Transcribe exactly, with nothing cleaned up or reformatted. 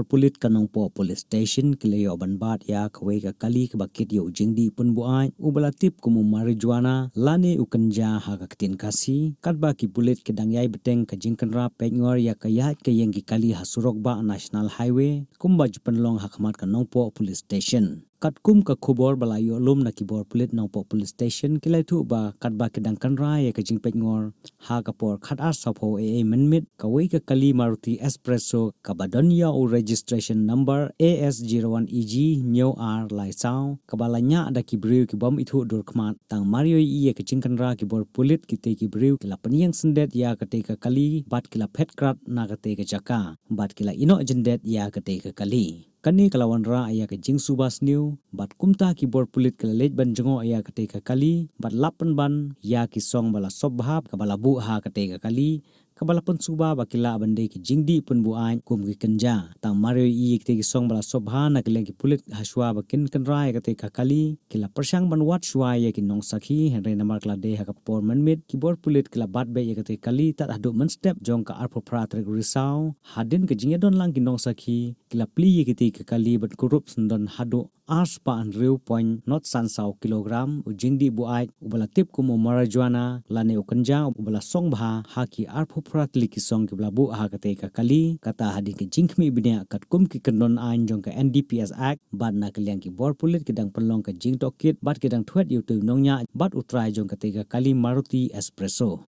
pulit ka Nongpoh Police Station ki la ïoh ban bat ïa kawei ka kali kaba kit ïa u jingdih pynbuaid uba la tip kum u marijuana lane u kynja ha ka ktien Khasi, katba ki pulit ki dang ïai bteng ka jingkynra peitngor ïa ka ïaid ka ïeng ki kali ha surok bah National Highway kumba ju pynlong ha khmat ka Nongpoh Police Station. Katkum ka khubor ba la ïoh lum na ki bor pulit Nongpoh Police Station ki la ïathuh ba katba ki dang kynra ïa ka jingpeitngor ha ka por khatar sawphew A M mynmiet, kawei ka kali Maruti Espresso kaba don ïa u registration number A S zero one E G hynñiew ar lai saw kaba la ñiah da ki briew ki bym ithuh dur khmat. Tang mar ïohi ïa ka jingkynra ki bor pulit, kitei ki briew ki la pynïeng syndet ïa katei ka kali bad ki la phet krad na katei ka jaka bad ki la ïehnoh jyndet ïa katei ka kali. Kane ka la wanrah ïa ka jingsuba sniew bad kumta ki bor pulit ki la leit ban jngoh ïa katei ka kali bad lap pynban ïa ki song ba la sop bha kaba la buh ha katei ka kali, kaba la pynsuba ba ki lah ban dei ki jingdih pynbuaid kum ki kynja. Tang mar ïohi ïa kitei ki song ba la sop bha na ka liang ki pulit, hashwa ba kin kynra ïa katei ka kali ki la pyrshang ban wad shuwa ïa ki nongsakhi, hynrei namar ka la dei ha ka por mynmiet, ki bor pulit ki la bat beit ïa katei ka kali tad haduh mynstep jong ka arphew phra tarik Risaw. Hadien ka jingïadon lang ki nongsakhi, ki la plie ïa kitei ka kali ban kurup syndon haduh ar spah hynriew point nod san saw kilogram u jingdih buaid uba la tip kum u marijuana lane u kynja uba la song bha ha ki arphew phra tylli ki song kiba la buh ha katei ka kali, kata hadien ka jingkhmih bniah katkum ki kyndon aiñ jong ka N D P S Act. Bad na ka liang ki bor pulit ki dang pynlong ka jingtohkit bad ki dang thwet ïa utei u nongñiah bad u trai jong katei ka kali Maruti Espresso.